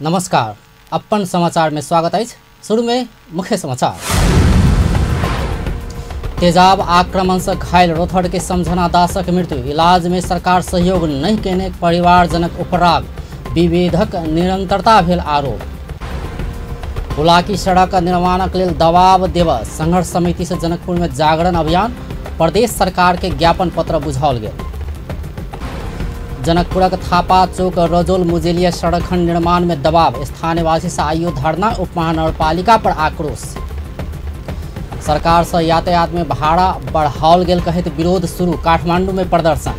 नमस्कार, अपन समाचार में स्वागत है। शुरू में मुख्य समाचार। तेजाब आक्रमण से घायल रोथड़ के समझना दासक मृत्यु, इलाज में सरकार सहयोग नहीं केने परिवारजनक उपराग, विभेदक निरंतरता भेल आरोप। हुलाकी सड़क निर्माणक लेल दबाव देव संघर्ष समिति से जनकपुर में जागरण अभियान, प्रदेश सरकार के ज्ञापन पत्र बुझाओल गेल। जनकपुरक थापा चौक रजोल मुजेलिया सड़क खंड निर्माण में दबाव, स्थानीयवासी से आइयो धरना, उपमहानगरपालिका पर आक्रोश। सरकार से यातायात में भाड़ा बढ़ाओल गेल कहैत विरोध शुरू, काठमांडू में प्रदर्शन।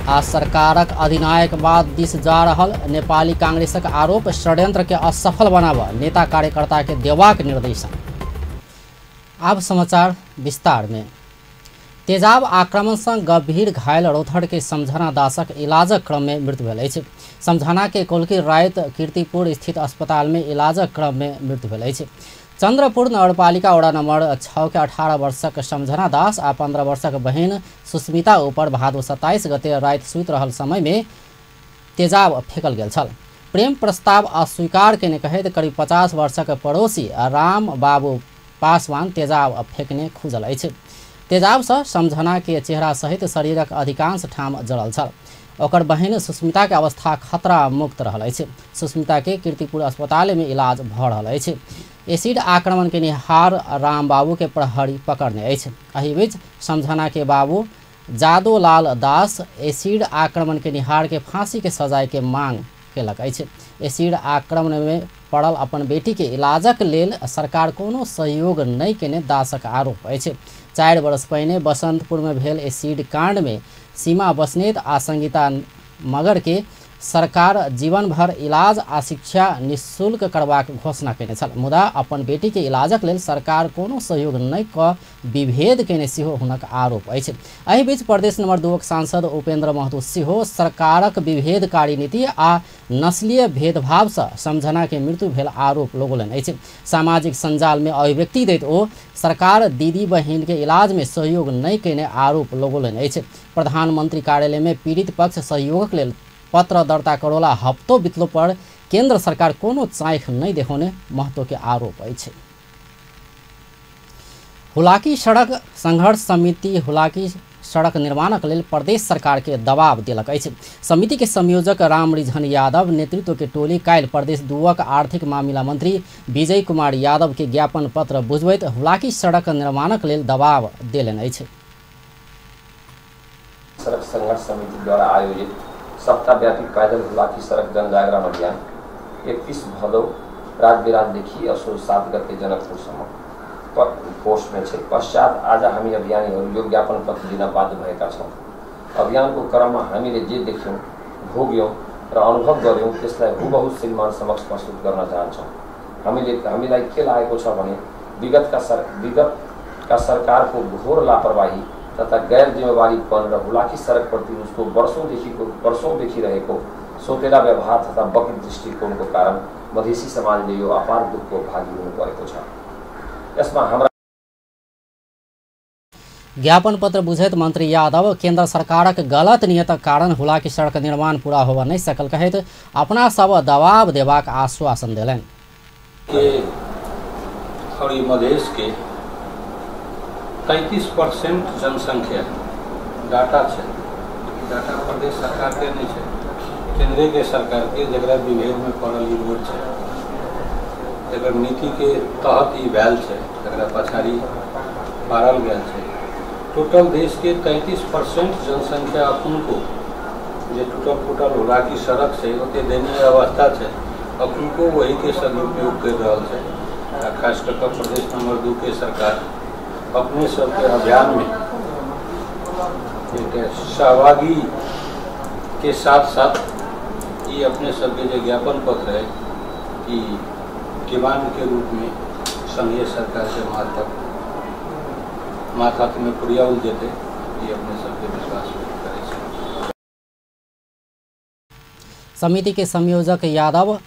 आ सरकारक अधिनायकवाद दिस जा रहल नेपाली कांग्रेसक आरोप, षड्यंत्र के असफल बनाब नेता कार्यकर्ता के देबाक निर्देशन। अब समाचार विस्तार में। तेजाब आक्रमण से गंभीर घायल रोथड़ के समझना दासक इलाजक क्रम में मृत्यु भेल अछि। समझना के कोलकी रात कीर्तिपुर स्थित अस्पताल में इलाजक क्रम में मृत्यु भेल अछि। चंद्रपुर नगरपालिका वडा नंबर 6 के 18 वर्षक समझना दास आ 15 वर्षक बहिन सुस्मिता ऊपर भादो 27 गते राति सुति रहल समय में तेजाब फेकल गेल छल। प्रेम प्रस्ताव अस्वीकार केने कहैत करीब 50 वर्षक पड़ोसी राम बाबू पासवान तेजाब फेकने खुजल अछि। तेजाब से समझना के चेहरा सहित शरीरक अधिकांश ठाम जड़ल छल। ओकर बहिन सुस्मिता के अवस्था खतरा मुक्त रहल अछि। सुस्मिता के कीर्तिपुर अस्पताल में इलाज भ रहल अछि। एसिड आक्रमण के निहार राम बाबू के प्रहरी पकड़ने अछि। एहि बीच समझना के बाबू जादोलाल दास एसिड आक्रमण के निहार के फांसी के सजाय के मांग केलक अछि। एसिड आक्रमण में पड़ल अपन बेटी के इलाजक लेल सरकार कोनो सहयोग नहीं केने दासक आरोप अछि। 4 वर्ष पहिने बसंतपुर में भेल एसिड कांड में सीमा बसनेत आ संगीता मगर के सरकार जीवन भर इलाज आ शिक्षा निःशुल्क करबाक घोषणा केने छल, मुदा अपन बेटी के इलाजक लेल सरकार कोनो सहयोग नहि क विभेद केने सेहो हुनक आरोप अछि। एहि बीच प्रदेश नंबर 2 के सांसद उपेंद्र महतो सेहो सरकारक विभेदकारी नीति आ नस्लीय भेदभाव से समझना के मृत्यु भेल आरोप लगौलनि अछि। सामाजिक संजाल में अभिव्यक्ति दैत ओ सरकार दीदी बहिन के इलाज में सहयोग नहि केने आरोप लगौलनि अछि। प्रधानमंत्री कार्यालय में पीड़ित पक्ष सहयोगक लेल पत्र दर्ता करोला हफ्तों बितलो पर केंद्र सरकार कोनो चाँख नहीं देखौने महतो के आरोप अछि। हुलाकी सड़क संघर्ष समिति हुलाकी सड़क निर्माणक लेल प्रदेश सरकार के दबाव देलक अछि। समिति के संयोजक रामरिझन यादव नेतृत्व के टोली काल्हि प्रदेश 2 के आर्थिक मामिला मंत्री विजय कुमार यादव के ज्ञापन पत्र बुझबैत हुलाकी सड़क निर्माणक लेल दबाव देलनि अछि। सड़क संघर्ष समिति द्वारा आयोजित सप्ताहव्यापी पैदल हुलाकी सड़क जनजागरण अभियान 31 भदौ राजविराजदेखि असोज 7 गते जनकपुरसम्म कोर्समा छ। पश्चात आज हामी अभियानीहरू यो ज्ञापन पत्र दिन बाध्य भएका छौँ। अभियानको क्रममा हामीले जे देख्यौँ, भोग्यौँ र अनुभव गर्यौँ त्यसलाई हुबहु श्रीमान समक्ष प्रस्तुत गर्न चाहन्छौँ। हामीलाई के लागेको छ भने विगतका सरकारको घोर लापरवाही तथा गैर जिम्मेवारीपन र हुलाकी सड़कप्रति उसको वर्षौंदेखि रहेको सोतेला व्यवहार तथा वक्र दृष्टिकोणको कारण मधेसी समाजले यो अपार दुःखको भागी हुनु परेको छ। यसमा हाम्रा ज्ञापन पत्र बुझैत मंत्री यादव केंद्र सरकारक गलत नियतक कारण हुलाकी सड़क निर्माण पूरा होबय नहि सकल कहैत अपना सब दबाव देबाक आश्वासन देलनि। और मधेश के 33% जनसंख्या डाटा है। डाटा प्रदेश सरकार के नहीं है, केंद्र के सरकार के, जरा विभेद में पड़ल ई रोड है, जकर नीति के तहत ई भेल है, जरा पछाड़ी पारल गेल है। टोटल देश के 33% जनसंख्या अखुनको जे टूटल फूटल हुलाकी सड़क है ओते दयनीय अवस्था है, अखुनको वही के सदुपयोग कर रहा है। खास कर प्रदेश नंबर 2 के सरकार अपने सबके अभियान में एक सहभागी के साथ साथ ये अपने सबके जो ज्ञापन पत्र है कि डिमांड के रूप में संघीय सरकार से माथत में पुरियाउल जेते, ये अपने सबके विश्वास करे। समिति के संयोजक यादव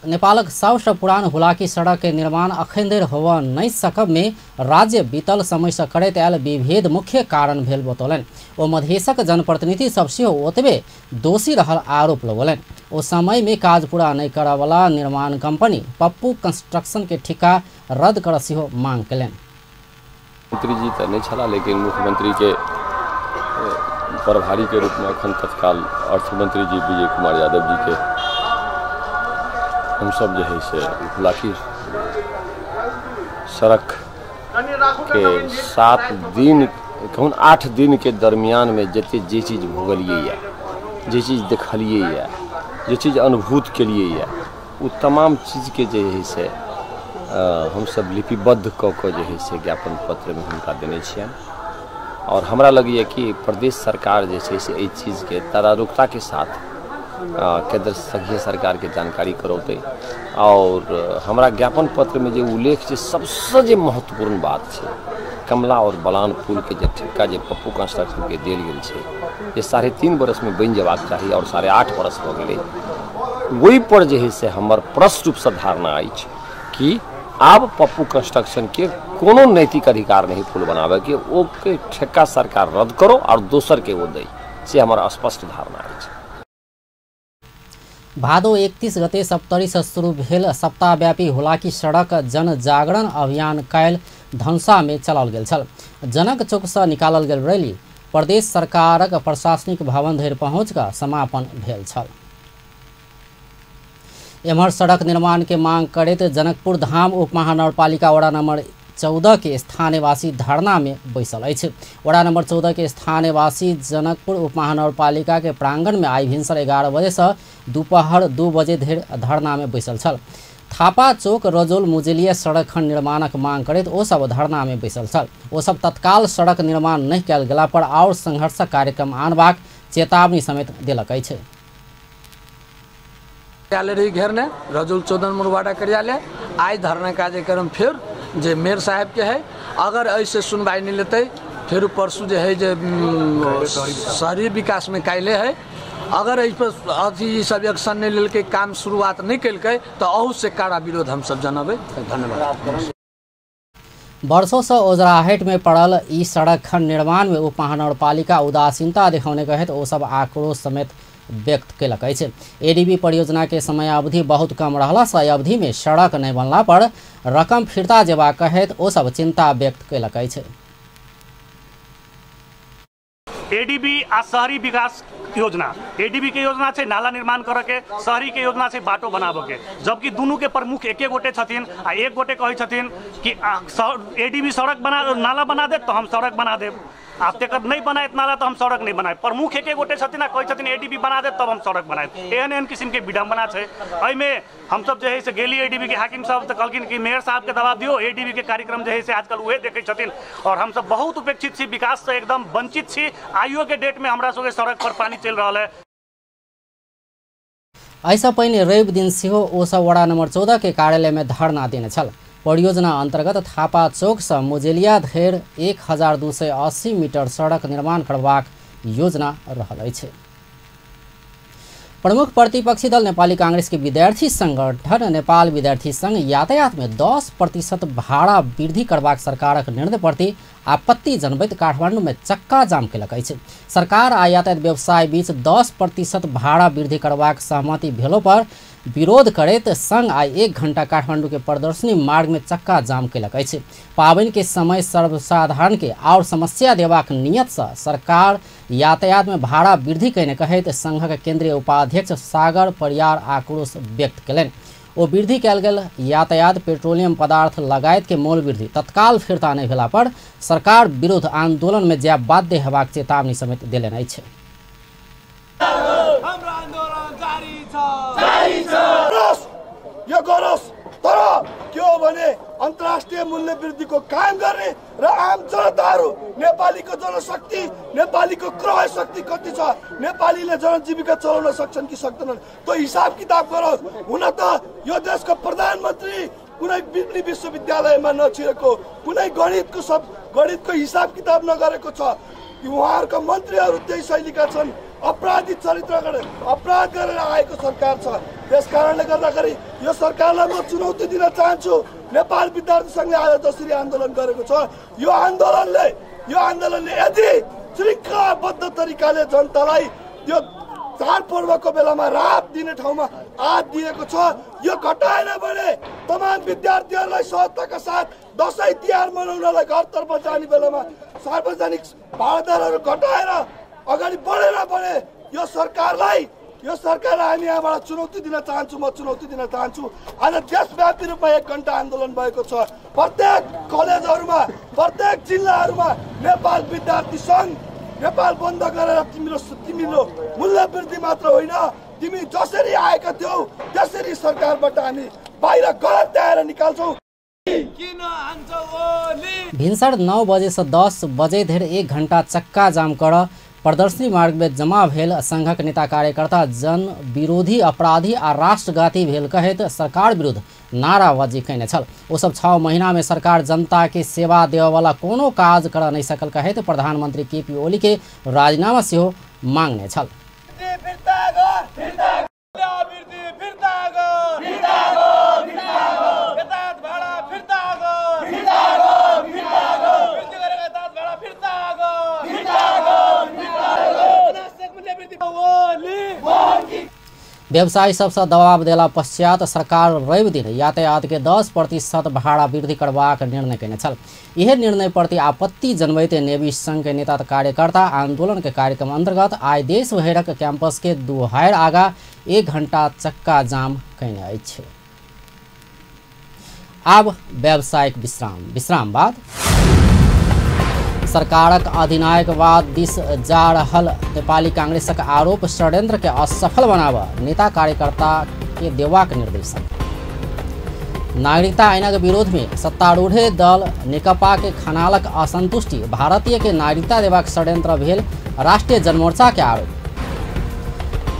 नेपालक सबसँ पुरान हुलाकी सड़क के निर्माण अखन धरि होबय नहि सकब में राज्य बीतल समय से करैत आयल विभेद मुख्य कारण भेल बतौलनि। ओ मधेशक जनप्रतिनिधि सब सेहो ओतबे दोषी रहल आरोप लगौलनि। ओ समय में काज पूरा नहीं करऽवला निर्माण कंपनी पप्पू कंस्ट्रक्शन के ठिका रद्द कर सेहो मांग कयलनि। मंत्री जी तो नहीं छला, लेकिन मुख्यमंत्री के प्रभारी के रूप में अखन तत्काल अर्थमंत्री जी विजय कुमार यादव जी के हम सब जे है से हुलाकी सड़क के 7 दिन कहूँ 8 दिन के दरमियान में जते जे चीज भोगलिए या जे चीज देखलिए या जे चीज अनुभूत केलिए या ओ तमाम चीज़ के जे है से हम सब लिपिबद्ध कऽ कऽ जे है से ज्ञापन पत्र में हुनका देने छियनि। और हमरा लगैए कि प्रदेश सरकार जे छै से एहि चीज़के तदारुकता के साथ केंद्र संघीय सरकार के जानकारी करौतै। और हमरा ज्ञापन पत्र में जे उल्लेख छै सबसे जे महत्वपूर्ण बात छै कमला और बलान पुल के जे ठेका जे पप्पू कंस्ट्रक्शन के देल गेल छै जे 3.5 बरस में बनि जेबाक चाही और 8.5 बरस भऽ गेलै, ओहि पर जे है से हमर प्रष्ट रूपसँ धारणा अछि कि आब पप्पू कंस्ट्रक्शन के कोनो नैतिक अधिकार नहीं पुल बनाबे के, ओ के ठेका सरकार रद्द करो और दोसर के वो दै, से हमर स्पष्ट धारणा अछि। भादो 31 गते सप्तरी से शुरू भेल सप्ताहव्यापी हुलाकी सड़क जनजागरण अभियान काल्हि धनुषा में चलाओल गेल छल। जनक चौक से निकालल गेल रैली प्रदेश सरकारक प्रशासनिक भवन धरि पहुँच कऽ समापन भेल छल। एम्हर सड़क निर्माण के मांग करैत जनकपुर धाम उप महानगरपालिका वडा नंबर 14 के स्थानीयवासी धरना में बैसल अछि। वडा नंबर 14 के स्थानीयवासी जनकपुर उप महानगरपालिका के प्रांगण में आई भिनसर 11 बजे से दोपहर 2 बजे धरि धरना में बैसल छल। थापा चौक रजौल मुजेलिया सड़क खंड निर्माणक मांग करैत ओ सब धरना में बैसल छल। ओ सब तत्काल सड़क निर्माण नहीं कयल गेला पर और संघर्षक कार्यक्रम आनबाक चेतावनी समेत देलक अछि। कार्यालय रही घेरने रजौल 14 नंबर वार्ड कार्यालय आज धरना कार्यक्रम फिर जे मेयर साहब के है, अगर ऐसे सुनवाई नहीं लेते फिर परसों जे है जे शहरी विकास में काल्हि है, अगर एहि पर अथी सब एक्शन नहीं लेलकै, काम शुरुआत नहीं केलकै तो अहू से कड़ा विरोध हम सब जनबै। धन्यवाद। वर्षों से ओजराहट में पड़ल ई सड़क खंड निर्माण में उप महानगरपालिका उदासीनता देखौने कहैत ओ सब आक्रोश समेत व्यक्त केलक अछि। एडीबी परियोजना के समयावधि बहुत कम रहला से अवधि में सड़क नहीं बनला पर रकम फिरता जेबाक कहैत ओ सब चिंता व्यक्त केलक अछि। एडीबी आ शहरी विकास योजना, एडीबी के योजना छै नाला निर्माण करे के, शहरी के योजना छै बाटो बनाबे के, जबकि दुनू के प्रमुख एके गोटे छथिन आ एक गोटे कहै छथिन कि एडीबी सड़क बना नाला बना देत तो हम सड़क बना देब, आ तेकर नहीं बनायत नाला तो हम सड़क नहीं बनायब। प्रमुख एके गोटे छथिन आ कहै छथिन एडीबी बना देत तब हम सड़क बनायब। एहन एहन किस्म के विडम्बना छै। एहिमे हमसब जे है से गेली एडीबी के हाकिम साहब तो कहलखिन कि मेयर साहब के दबाव दियौ, एडीबी के कार्यक्रम जे है से आजकल उहे देखै छथिन और हमसब बहुत उपेक्षित छी, विकास से एकदम वंचित छी। आइयो के डेट में हमरा सबके सड़क पर पानी चलि रहल है। एहिसँ पहिने रवि दिन सेहो ओ सब वडा नंबर 14 के कार्यालय में धरना देने छल। परियोजना अंतर्गत थापा चौक से मुजेलिया धरि 1280 मीटर सड़क निर्माण करबाक योजना रहल अछि। प्रमुख प्रतिपक्षी दल नेपाली कांग्रेस के विद्यार्थी संगठन नेपाल विद्यार्थी संघ यातायात में 10% भाड़ा वृद्धि करबाक सरकारक निर्णय प्रति आपत्ति जनबैत काठमांडू में चक्का जाम केलक अछि। सरकार आ यातायात व्यवसाय बीच 10% भाड़ा वृद्धि करबाक सहमति भेलो पर विरोध करैत संघ आइ 1 घंटा काठमांडू के प्रदर्शनी मार्ग में चक्का जाम केलक अछि। पाबनि के समय सर्वसाधारण के और समस्या देबाक नियत से सरकार यातायात में भाड़ा वृद्धि कयने कहैत संघक केंद्रीय उपाध्यक्ष सागर परियार आक्रोश व्यक्त कयलनि। ओ वृद्धि कयल गेल यातायात पेट्रोलियम पदार्थ लगायत के मोल वृद्धि तत्काल फिर्ता नहि भेला पर सरकार विरुद्ध आंदोलन में जायब बाध्य हेबाक चेतावनी समेत देलनि अछि। यो गरोस्, तर के हो भने अन्तर्राष्ट्रिय मूल्य वृद्धिको कायम गर्ने र आम जनताहरू नेपालीको जनशक्ति, नेपालीको क्रय शक्ति कति छ, नेपालीले जनजीविका चलाउन सक्छन् कि सक्दैनन् त्यो हिसाब किताब गरोस्। हुन त यो देशको प्रधानमन्त्री कुनै बिजली विश्वविद्यालयमा नछिरेको, कुनै गणितको हिसाब किताब नगरेको छ। उहाँहरूको मन्त्रीहरू त्यही शैलीका छन्, अपराधी चरित्र गरेर अपराध गरेर आएको सरकार छ। त्यस कारणले गर्दाखेरि यो सरकारलाई म चुनौती दिन चाहन्छु। नेपाल विद्यार्थी सङ्घले आज जसरी आन्दोलन गरेको छ, यो आन्दोलनले यदि श्रृङ्खलाबद्ध तरिकाले जनतालाई यो चाडपर्वको बेलामा राहत दिने ठाउँमा आध दिएको छ। यो घटाएन भने तमाम विद्यार्थीहरूलाई सहजताका साथ दसैँ तिहार मनाउनलाई घरतर्फ जाने बेलामा सार्वजनिक भाडादरहरू घटाएर अगाडि बढेन भने यो सरकारलाई हामी यहाँबाट चुनौती दिन चाहन्छु। म चुनौती दिन चाहन्छु। आज देशव्यापी रूपमा 1 घन्टा आन्दोलन भएको छ। प्रत्येक कलेजहरूमा, प्रत्येक जिल्लाहरूमा नेपाल विद्यार्थी सङ्घ नेपाल बन्द गरेर तिम्रो मूल्य वृद्धि मात्र होइन, तिमी जसरी आएका थियौ त्यसरी सरकारबाट हामी बाहिर गलत ल्याएर निकाल्छौ। भिन्सर 9 बजे से 10 बजे धरि 1 घंटा चक्का जाम कर प्रदर्शनी मार्ग में जमा भेल संघक नेता कार्यकर्ता जन विरोधी अपराधी आ राष्ट्रघाती भेल कहैत सरकार विरुद्ध नाराबाजी कयने छल। ओ सब 6 महीना में सरकार जनता के सेवा देववाला कोनो काज कर नहीं सकल कहैत प्रधानमंत्री केपी ओली के राजीनामा सेहो मांगने छल। व्यवसायी सबसँ दबाव देला पश्चात सरकार रवि दिन यातायात के 10% भाड़ा वृद्धि करबाक निर्णय कयने छल। इहे निर्णय प्रति आपत्ति जनबैत नेवी संघ के नेता कार्यकर्ता आंदोलन के कार्यक्रम अंतर्गत आइ देश भरिक कैंपस के दुहारि आगा 1 घंटा चक्का जाम कयने अछि। आब व्यावसायिक विश्राम बाद सरकारक अधिनायकवाद दिस जा रहल नेपाली कांग्रेसक आरोप षड्यंत्र के असफल बनाब नेता कार्यकर्ता के देवाक निर्देशन। नागरिकता ऐनक विरोध में सत्तारूढ़ दल नेकपा के खनालक असंतुष्टि, भारतीय के नागरिकता देवाक षड्यंत्र भेल राष्ट्रीय जनमोर्चा के आरोप।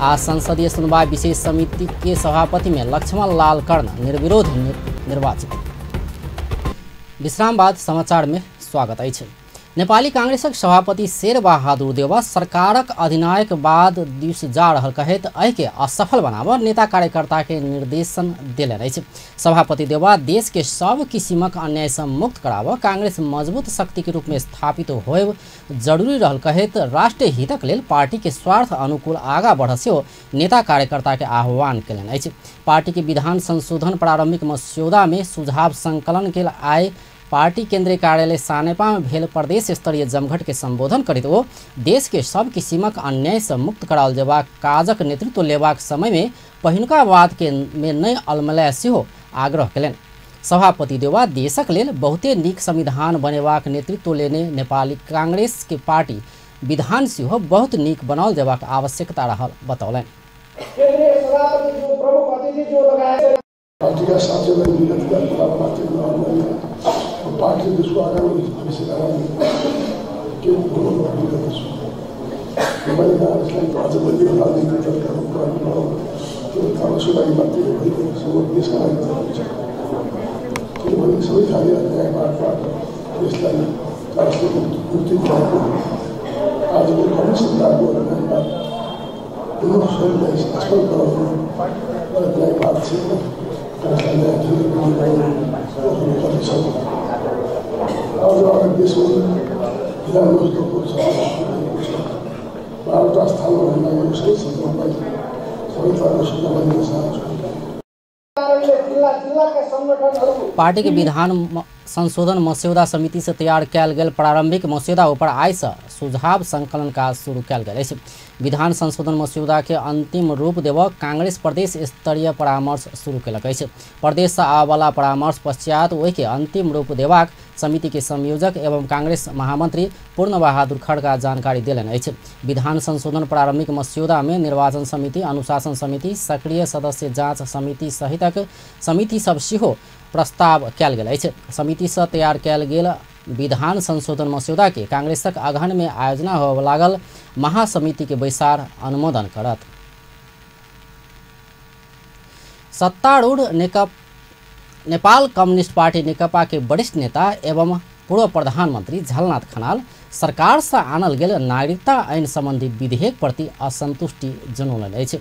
आ संसदीय सुनवाई विशेष समिति के सभापति में लक्ष्मण लाल कर्ण निर्विरोध निर्वाचित। विश्राम बाद समाचार में स्वागत अछि। नेपाली कांग्रेसक सभापति शेरबहादुर देउवा सरकारक अधिनायकवाद दिस जा रहल कहैत एहिके असफल बनाब नेता कार्यकर्ता के निर्देशन देलनि अछि। सभापति देउवा देश के सब किसिमक अन्याय से मुक्त कराब कांग्रेस मजबूत शक्ति के रूप में स्थापित होयब जरूरी रहल कहैत राष्ट्रीय हितक लेल पार्टी के स्वार्थ अनुकूल आगा बढ़ सेहो नेता कार्यकर्ता के आह्वान कयलनि अछि। पार्टी के विधान संशोधन प्रारंभिक मस्यौदा में सुझाव संकलन के आय पार्टी केंद्रीय कार्यालय सानेपा में भेल प्रदेश स्तरीय जमघट के संबोधन करैत ओ देश के सब किसिमक अन्याय से मुक्त कराओल जेबाक काजक नेतृत्व लेबाक समय में पहिनुका बात के में नहि अलमलय सेहो आग्रह कयलनि। सभापति देउवा देशक लेल बहुते नीक संविधान बनेबाक नेतृत्व लेने नेपाली कांग्रेस के पार्टी विधान सेहो बहुत नीक बनाओल जेबाक आवश्यकता रहल बतौलनि। पार्टी देशको आगामी भविष्यका लागि के गर्नु भन्ने गर्दछु। नेपाली काङ्ग्रेसलाई आजभोलि राजनीतिक दलका रूपमा अघि बढाउनु त्यो काङ्ग्रेसको लागि मात्रै होइन, समग्र देशका लागि जरुरी छ। किनभने सबै खाले अन्यायबाट देशलाई काङ्ग्रेसले मुक्ति दिलाएको आजको कम्युनिस्ट सरकारको अन्यायवाद पुनः स्वयंलाई सफल बनाउनु र न्यायवाद क्षेत्रमा काङ्ग्रेसलाई नयाँ ढङ्गले छ। आज देशमा विधानमण्डलको भएको छ, 12वटा स्थानमा लागेको सबै क्षेत्रलाई सबै थरको सुझाव दिन चाहन्छु। पार्टी के विधान संशोधन मस्यौदा समिति से तैयार कयल गेल प्रारंभिक मस्यौदा ऊपर आइ से सुझाव संकलन काज शुरू कयल गेल अछि। विधान संशोधन मस्यौदा के अंतिम रूप देव कांग्रेस प्रदेश स्तरीय परामर्श शुरू केलक अछि। प्रदेश से आबयवला परामर्श पश्चात ओहि के अंतिम रूप देबाक समिति के संयोजक एवं कांग्रेस महामंत्री पूर्ण बहादुर खड़का जानकारी देलनि अछि। विधान संशोधन प्रारंभिक मस्यौदा में निर्वाचन समिति, अनुशासन समिति, सक्रिय सदस्य जाँच समिति सहितक समिति सब सेहो प्रस्ताव कयल गेल अछि। समिति से तैयार कयल गेल विधान संशोधन मस्यौदा के कांग्रेसक अगहन में आयोजना होबय लागल महासमिति के बैसार अनुमोदन करत। सत्तारूढ़ नेपाल कम्युनिस्ट पार्टी नेकपा के वरिष्ठ नेता एवं पूर्व प्रधानमंत्री झलनाथ खनाल सरकार से आनल गेल नागरिकता ऐन संबंधी विधेयक प्रति असंतुष्टि जनौलनि अछि।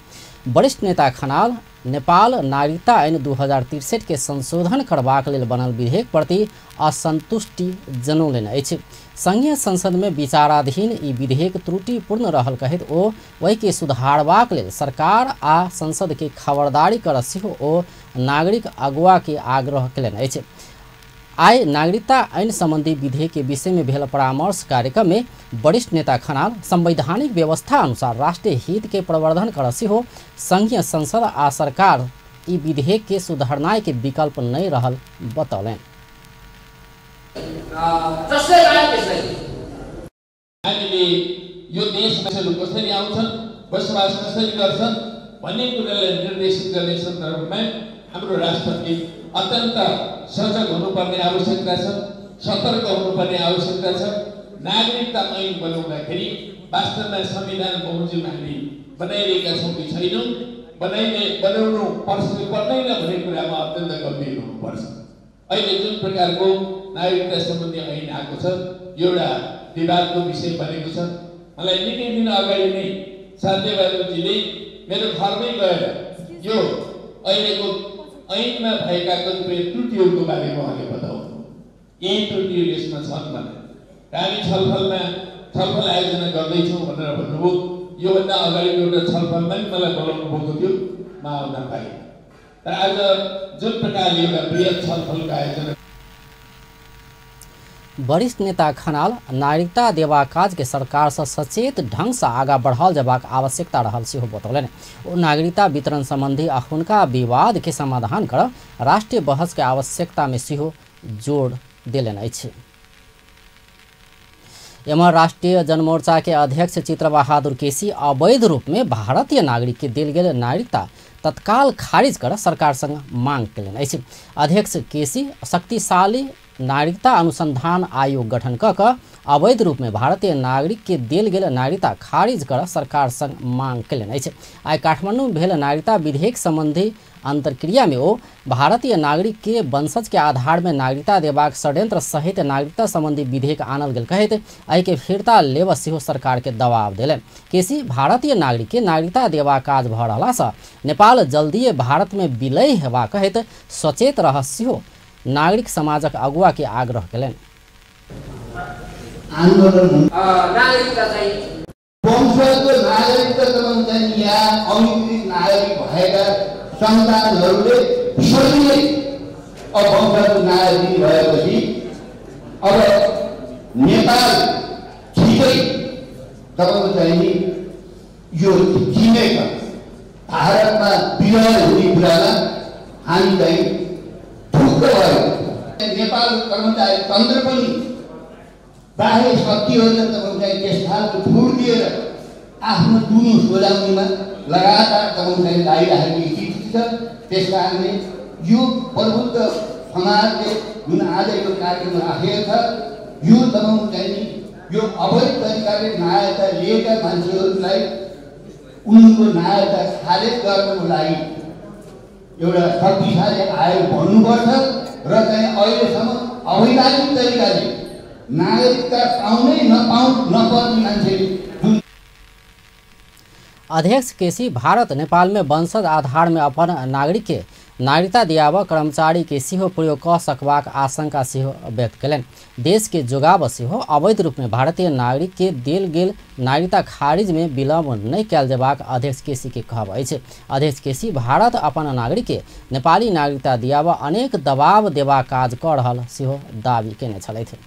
वरिष्ठ नेता खनाल नेपाल नागरिकता ऐन 2063 के संशोधन करबाक लेल बनल विधेयक प्रति असंतुष्टि जनौलनि अछि। संघीय संसद में विचाराधीन ई विधेयक त्रुटिपूर्ण रहल कहैत ओ ओहिके सुधारबाक लेल सरकार आ संसद के खबरदारी कर सेहो ओ नागरिक अगुआ के आग्रह कयलनि अछि। आइ नागरिकता ऐन संबंधी विधेयक के विषय में भेल परामर्श कार्यक्रम में वरिष्ठ नेता खनाल संवैधानिक व्यवस्था अनुसार राष्ट्रीय हित के प्रवर्धन कर सेहो संघीय संसद आ सरकार ई विधेयक के सुधारनाय के विकल्प नहीं रहल बतौलनि। हामीले यो देशमा कसरी आउँछन्, बसोबास कसरी गर्छन् भन्ने कुरालाई निर्देशित गर्ने सन्दर्भमा हाम्रो राष्ट्रपति अत्यन्त सजग हुनुपर्ने आवश्यकता छ, सतर्क हुनुपर्ने आवश्यकता छ। नागरिकता ऐन बनाउँदाखेरि वास्तवमा संविधान बमोजिम हामी बनाइरहेका छौँ कि छैनौँ, बनाउनु पर्छ कि पर्दैन भन्ने कुरामा अत्यन्त गम्भीर हुनुपर्छ। अहिले जुन प्रकारको नागरिकता सम्बन्धी ऐन आएको छ यो एउटा विवादको विषय बनेको छ। मलाई निकै दिन अगाडि नै साध्यबहादुरजीले मेरो घरमै गएर यो अहिलेको ऐनमा भएका कतिपय त्रुटिहरूको बारेमा उहाँले बताउनु, यही त्रुटिहरू यसमा छन् भनेर र हामी छलफल आयोजना गर्दैछौँ भनेर भन्नुभयो। योभन्दा अगाडिको एउटा छलफलमा पनि मलाई बोलाउनु भएको थियो, म आउन पाएँ। तर आज जुन प्रकारले एउटा बृहत छलफलको आयोजना। वरिष्ठ नेता खनाल नागरिकता देबाक काज के सरकार से सचेत ढंग से आगा बढ़ाओल जबाक आवश्यकता रहल सेहो बतौलनि। ओ नागरिकता वितरण संबंधी अखुनका विवाद के समाधान कर राष्ट्रीय बहस के आवश्यकता में सेहो जोड़ देलनि अछि। एम्हर राष्ट्रीय जनमोर्चा के अध्यक्ष चित्रबहादुर केसी अवैध रूप में भारतीय नागरिक के देल गेल नागरिकता तत्काल खारिज कर सरकार संग मांग कयलनि अछि। अध्यक्ष केसी शक्तिशाली नागरिकता अनुसंधान आयोग गठन क अवैध रूप में भारतीय नागरिक के देल गेल नागरिकता खारिज कर सरकार संग मांग कयलनि अछि। आइ काठमांडू में भेल नागरिकता विधेयक संबंधी अंतर्क्रिया में ओ भारतीय नागरिक के वंशज के आधार में नागरिकता देबाक षड्यंत्र सहित नागरिकता संबंधी विधेयक आनल गेल कहैत एहिके फिर्ता लेबऽ सेहो सरकार के दबाव देलनि। केसी भारतीय नागरिक के नागरिकता देबाक काज भऽ रहलासँ नेपाल जल्दिए भारत में विलय हेबाक कहैत सचेत रह सेहो नागरिक समाजक अगुआ के आग्रह कयलनि। आन्दोलन नागरिकता चाहिँ वंशको नागरिकता चाहिँ यहाँ अङ्ग्रेजी नागरिक भएका सन्तानहरूले सजिलै अब वंशको नागरिक भएपछि अब नेपाल छिटै तपाईँको चाहिँ यो चिनेको भारतमा विलय हुने कुरामा हामी चाहिँ ढुक्क भयो। नेपाल कर्मचारी तन्त्र पनि बाह्य शक्तिहरूले तपाईँको चाहिँ त्यस खालको छुट दिएर आफ्नो दुनु सोझाउनेमा लगातार तपाईँको चाहिँ लागिराखेको स्थिति छ। त्यस कारणले यो प्रबुद्ध समाजले जुन आज यो कार्यक्रम राखेको छ यो तपाईँको चाहिँ यो अवैध तरिकाले नागरिकता लिएका मान्छेहरूलाई उनको नागरिकता खारेज गर्नको लागि एउटा शक्तिशाली आयोग भन्नुपर्छ र चाहिँ अहिलेसम्म अवैधानिक तरिकाले नागरिकता पाउनै नपर्ने मान्छेले जुन। अध्यक्ष केसी भारत नेपाल में वंशज आधार में अपन नागरिक के नागरिकता दियाबऽ कर्मचारी के सेहो प्रयोग कऽ सकबाक आशंका सेहो व्यक्त कयलनि। देश के जोगाब सेहो अवैध रूप में भारतीय नागरिक के देल गेल नागरिकता खारिज में विलम्ब नहि कयल जेबाक अध्यक्ष केसी के कहब अछि। अध्यक्ष केसी भारत अपन नागरिक के नेपाली नागरिकता दियाबऽ अनेक दबाव देबाक काज कऽ रहल सेहो दावी कयने छलथि।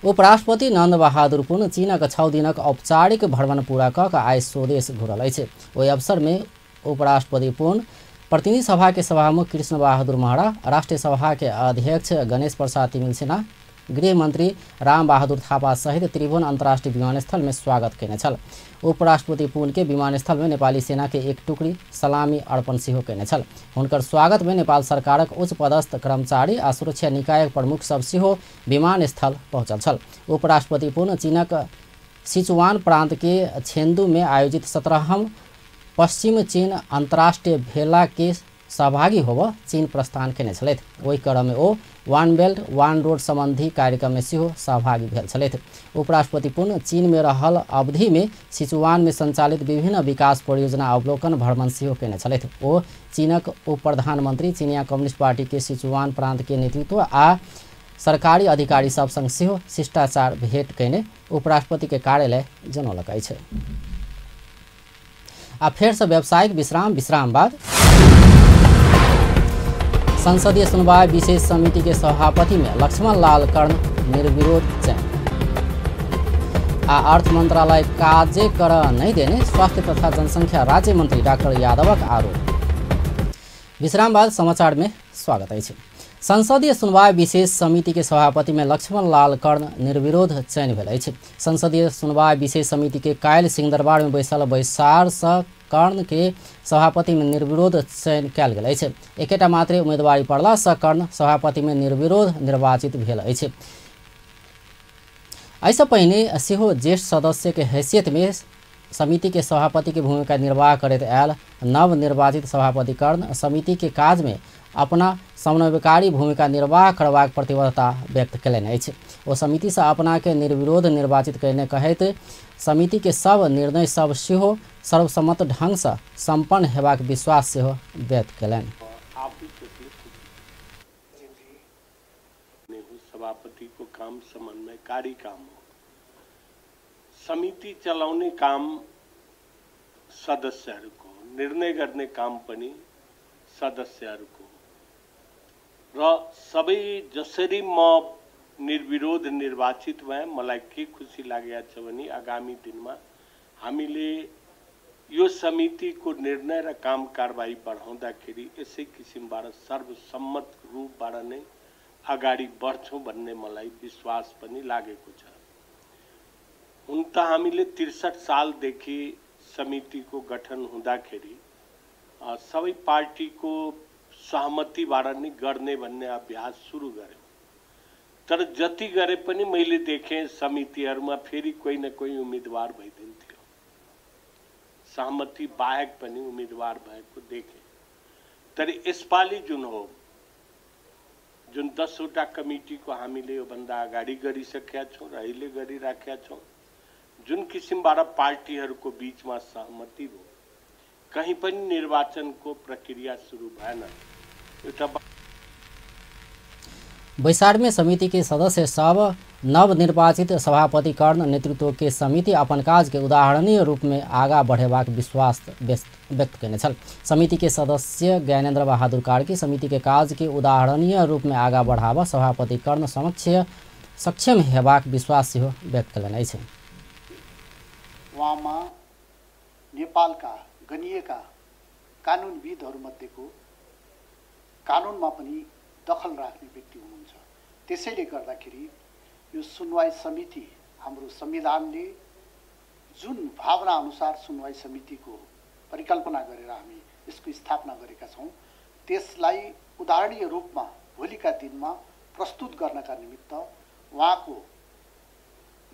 उपराष्ट्रपति नन्द बहादुर पुन चीनक 6 दिनक औपचारिक भ्रमण पूरा कऽ आइ स्वदेश घुरल अछि। ओहि अवसर में उपराष्ट्रपति पुन प्रतिनिधि सभा के सभामुख कृष्ण बहादुर महरा, राष्ट्रीय सभा के अध्यक्ष गणेश प्रसाद तिमिल सिन्हा, गृह मंत्री राम बहादुर थापा सहित त्रिभुवन अंतर्राष्ट्रीय विमानस्थल में स्वागत कयने छल। उपराष्ट्रपति पुन के विमानस्थल में नेपाली सेना के एक टुकड़ी सलामी अर्पण सेहो कयने छल। हुनकर स्वागत में नेपाल सरकारक उच्च पदस्थ कर्मचारी आ सुरक्षा निकायक प्रमुख सब सेहो विमानस्थल पहुँचल छल। उपराष्ट्रपति पुन चीनक सिचुआन प्रांत के छेंदू में आयोजित 17वां पश्चिम चीन अंतर्राष्ट्रीय भेला के सहभागी होब चीन प्रस्थान केने छलथि। ओहि क्रम में ओ वन बेल्ट वन रोड संबंधी कार्यक्रम में सेहो सहभागी भेल छलथि। उपराष्ट्रपति पुन चीन में रहल अवधि में सिचुआन में संचालित विभिन्न विकास परियोजना अवलोकन भ्रमण सेहो केने छलथि। ओ चीनक उप प्रधानमंत्री, चीनिया कम्युनिस्ट पार्टी के सिचुआन प्रांत के नेतृत्व आ सरकारी अधिकारी सब संग सेहो शिष्टाचार भेंट केने उपराष्ट्रपति के कार्यालय जनौलक अछि। आ फेर से व्यावसायिक विश्राम, विश्राम बाद संसदीय सुनवाई विशेष समिति के सभापति में लक्ष्मण लाल कर्ण निर्विरोध चयन। आ अर्थ मंत्रालय काजे कर नहीं देने स्वास्थ्य तथा जनसंख्या राज्य मंत्री डाक्टर यादवक आरोप। विश्राम बाद समाचार में स्वागत अछि। संसदीय सुनवाई विशेष समिति के सभापति में लक्ष्मण लाल कर्ण निर्विरोध चयन भेल अछि। संसदीय सुनवाई विशेष समिति के काल्हि सिंहदरबार में बैसल बैसार से कर्ण के सभापति में निर्विरोध चयन कयल गेल अछि। एकेटा मात्रे उम्मीदवारी पड़ला से कर्ण सभापति में निर्विरोध निर्वाचित भेल अछि। एहिसँ पहिने सेहो ज्येष्ठ सदस्य के हैसियत में समिति के सभापति के भूमिका निर्वाह करैत आयल नवनिर्वाचित सभापति कर्ण समिति के काज में अपना समन्वयकारी भूमिका निर्वाह करबाक प्रतिबद्धता व्यक्त कयलनि अछि। ओ समिति से अपना के निर्विरोध निर्वाचित कयने कहैत समिति के सब निर्णय सब सेहो सर्वसम्मत ढंग से संपन्न हेबाक विश्वास सेहो व्यक्त कयलनि। सभापति को काम समन्वयकारी काम हो, समिति चलाउने काम सदस्यहरूको, निर्णय गर्ने काम पनि सदस्यहरूको र सबै जसरी म निर्विरोध निर्वाचित भए मलाई के खुसी लागेको छ भने आगामी दिनमा हामीले यो समितिको निर्णय र काम कारबाही बढाउँदाखेरि यसै किसिमबाट सर्वसम्मत रूपबाट नै अगाडि बढ्छौँ भन्ने मलाई विश्वास पनि लागेको छ। हुन त हामीले 63 सालदेखि समितिको गठन हुँदाखेरि सबै पार्टीको सहमतिबाट नै गर्ने भन्ने अभ्यास सुरु गर्यौँ, तर जति गरे पनि मैले देखेँ समितिहरूमा फेरि कोही न कोही उम्मेदवार भइदिन्थ्यो, सहमति बाहेक पनि उम्मेदवार भएको देखेँ। तर यसपालि जुन हो, जुन 10वटा कमिटीको हामीले योभन्दा अगाडि गरिसकेका छौँ र अहिले गरिराखेका छौँ, जुन किसिमबाट पार्टीहरूको बीचमा सहमति भयो, कहीँ पनि निर्वाचनको प्रक्रिया सुरु भएन। एउटा बैसार में समिति के सदस्य सब नवनिर्वाचित सभापति कर्ण नेतृत्व के समिति अपन काज के उदाहरणीय रूप में आगा बढ़ेबाक विश्वास व्यक्त कयने छल। समिति के सदस्य ज्ञानेन्द्र बहादुर कार्की समिति के काज के उदाहरणीय रूप में आगा बढ़ावा सभापति कर्ण समक्ष सक्षम हेबाक विश्वास सेहो व्यक्त कयलनि अछि। उहाँमा नेपालका गनिएका कानुनविदहरूमध्येको कानुनमा पनि दखल राख्ने व्यक्ति हुनुहुन्छ। त्यसैले गर्दाखेरि यो सुनवाई समिति हाम्रो संविधानले जुन भावना अनुसार सुनवाई समितिको परिकल्पना गरेर हामी यसको स्थापना गरेका छौँ, त्यसलाई उदाहरणीय रूपमा भोलिका दिनमा प्रस्तुत गर्नका निमित्त उहाँको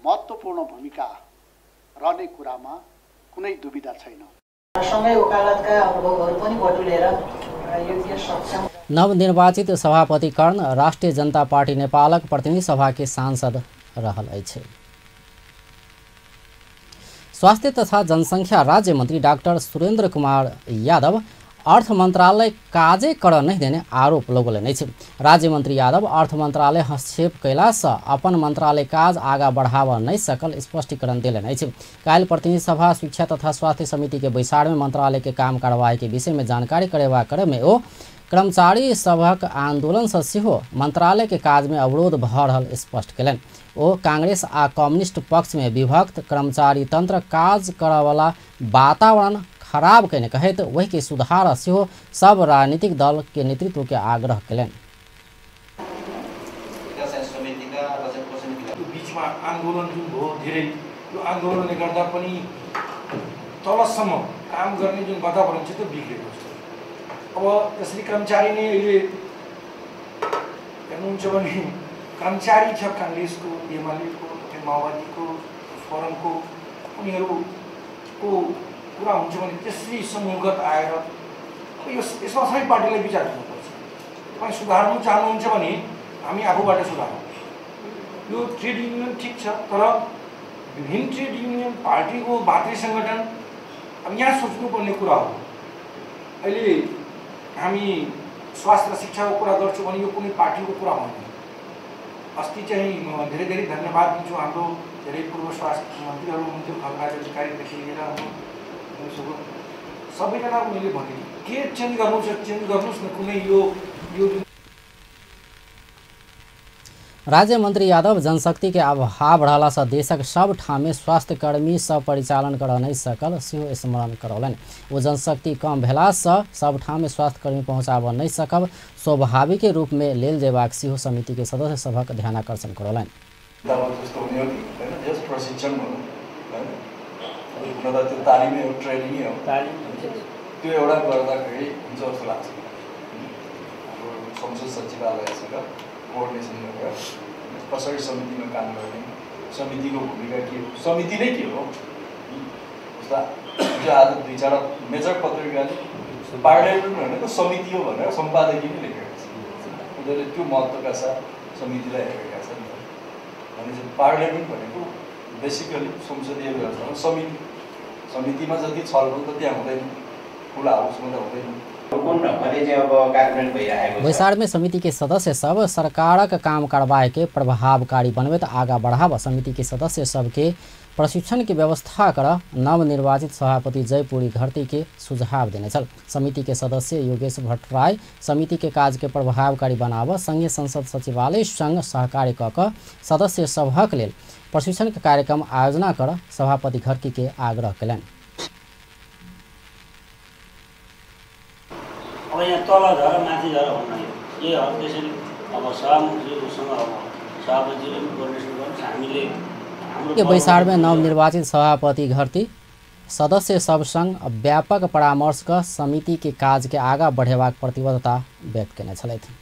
महत्त्वपूर्ण भूमिका रहने कुरामा कुनै दुविधा छैन। सँगै वकालतका अनुभवहरू पनि बटुलेर योग्य सक्षम नवनिर्वाचित सभापति कर्ण राष्ट्रिय जनता पार्टी नेपालक प्रतिनिधि सभा के सांसद रहल अछि। स्वास्थ्य तथा जनसंख्या राज्य मंत्री डाक्टर सुरेंद्र कुमार यादव अर्थ मंत्रालय काजे कर नहीं देने आरोप लगौलनि अछि। राज्य मंत्री यादव अर्थ मंत्रालय हस्तक्षेप कयला से अपन मंत्रालय काज आगा बढ़ावा नहीं सकल स्पष्टीकरण देलनि अछि। काल्हि प्रतिनिधि सभा शिक्षा तथा स्वास्थ्य समिति के बैसार में मंत्रालय के काम कार्यवाही के विषय में जानकारी करेबाक क्रम में ओ कर्मचारी सभक आंदोलन से सेहो मंत्रालय के काज में अवरोध भऽ रहल स्पष्ट कयलनि। ओ कांग्रेस आ कम्युनिस्ट पक्ष में विभक्त कर्मचारी तंत्र काज करऽवला वातावरण खराब कयने कहैत वही के सुधार सेहो सब राजनीतिक दल के नेतृत्व के आग्रह कयलनि। बीचमा आन्दोलन जुन भयो धेरै, यो आन्दोलनले गर्दा पनि तलसम्म काम गर्ने जुन वातावरण छ त्यो बिग्रेको छ। अब त्यसरी कर्मचारी नै अहिले हेर्नुहुन्छ भने कर्मचारी छ काङ्ग्रेसको, एमालेको, माओवादीको, फोरमको, उनीहरूको कुरा हुन्छ भने त्यसरी समूहगत आएर अब यो यसमा सबै पार्टीले विचार गर्नुपर्छ। तपाईँ सुधार्नु चाहनुहुन्छ भने हामी आफूबाट सुधारौँ। यो ट्रेड युनियन ठिक छ, तर विभिन्न ट्रेड युनियन पार्टीको भातृ सङ्गठन अब यहाँ सोच्नुपर्ने कुरा हो। अहिले हामी स्वास्थ्य र शिक्षाको कुरा गर्छौँ भने यो कुनै पार्टीको कुरा होइन। अस्ति चाहिँ म धेरै धेरै धन्यवाद दिन्छु हाम्रो धेरै पूर्व स्वास्थ्य मन्त्रीहरू हुनुहुन्थ्यो, खलराज अधिकारीदेखि लिएर हाम्रो सबैजना, मैले भने के चेन्ज गर्नु छ चेन्ज गर्नुहोस् न, कुनै यो यो राज्य मंत्री यादव जनशक्ति के अभाव रहला से देशक सब ठाम स्वास्थ्यकर्मी सब परिचालन कर नहीं सकल सेहो स्मरण करौलनि। ओ जनशक्ति कम भेला से सब ठाम स्वास्थ्यकर्मी पहुँचाबऽ नहीं सकब स्वाभाविक रूप में लेल जेबाक सेहो समिति के सदस्य सभक ध्यानाकर्षण करौलनि। कोअर्डिनेसन गरेर कसरी समितिमा काम गर्ने, समितिको भूमिका के हो, समिति नै के हो। जस्तो हिजो आज दुई चारवटा मेजर पत्रिकाले पार्लियामेन्ट भनेको समिति हो भनेर सम्पादकीय नै लेखेको छ। उनीहरूले त्यो महत्त्वका साथ समितिलाई हेरेका छन् नि त। भनेपछि पार्लियामेन्ट भनेको बेसिकली संसदीय व्यवस्थामा समिति, समितिमा जति छलफल त त्यहाँ हुँदैन, खुला हाउसमा त हुँदैन। बैसार में समिति के सदस्य सब सरकारक काम कार्रवाई के प्रभावकारी बनबैत आगा बढ़ाव समिति के सदस्य सबके प्रशिक्षण के व्यवस्था कर नवनिर्वाचित सभापति जयपुरी घरती के सुझाव देने छल। समिति के सदस्य योगेश भट्टराई समिति के काज के प्रभावकारी बनाव संघीय संसद सचिवालय संग सहकार्य क सदस्य सभक लेल प्रशिक्षण के कार्यक्रम आयोजना कर सभापति घरती के आग्रह कयलनि। अब यहाँ तल झर माथि झर भन्न यो यही त्यसरी अब सभामुखज्यूसँग अब सभापतिले पनि कोअर्डिनेसन गर्नुहोस्। हामीले के बैसार में नवनिर्वाचित सभापति घरती सदस्य सब संग व्यापक परामर्श क समिति के काज के आगा बढ़ेबाक प्रतिबद्धता व्यक्त केने छलथि।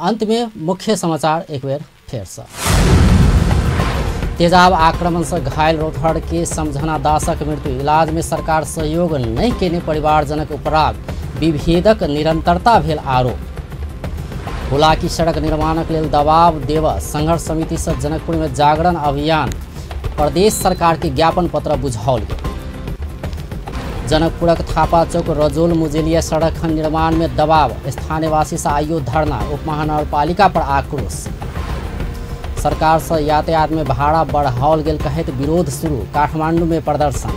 अंत में मुख्य समाचार एक बेर फेर से। तेजाब आक्रमण से घायल रोथड़ के समझना दासक मृत्यु, इलाज में सरकार सहयोग नहीं केने परिवारजनक उपराग, विभेदक निरंतरता भेल आरोप। हुलाकी सड़क निर्माणक लेल दबाव देव संघर्ष समिति से जनकपुर में जागरण अभियान, प्रदेश सरकार के ज्ञापन पत्र बुझाओल गेल। जनकपुरक थापा चौक रजोल मुजेलिया सड़क खंड निर्माण में दबाव, स्थानीयवासी से आइयो धरना, उपमहानगरपालिका पर आक्रोश। सरकार से यातायात में भाड़ा बढ़ाओल गेल कहैत विरोध शुरू, काठमांडू में प्रदर्शन।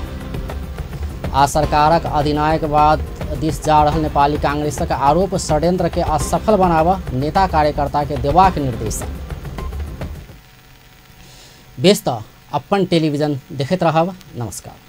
आ सरकारक अधिनायकवाद दिस जा रहल नेपाली कांग्रेसक आरोप, षड्यंत्र के असफल बनाव नेता कार्यकर्ता के देबाक निर्देश। बेस त अपन टेलीविजन देखैत रहब। नमस्कार।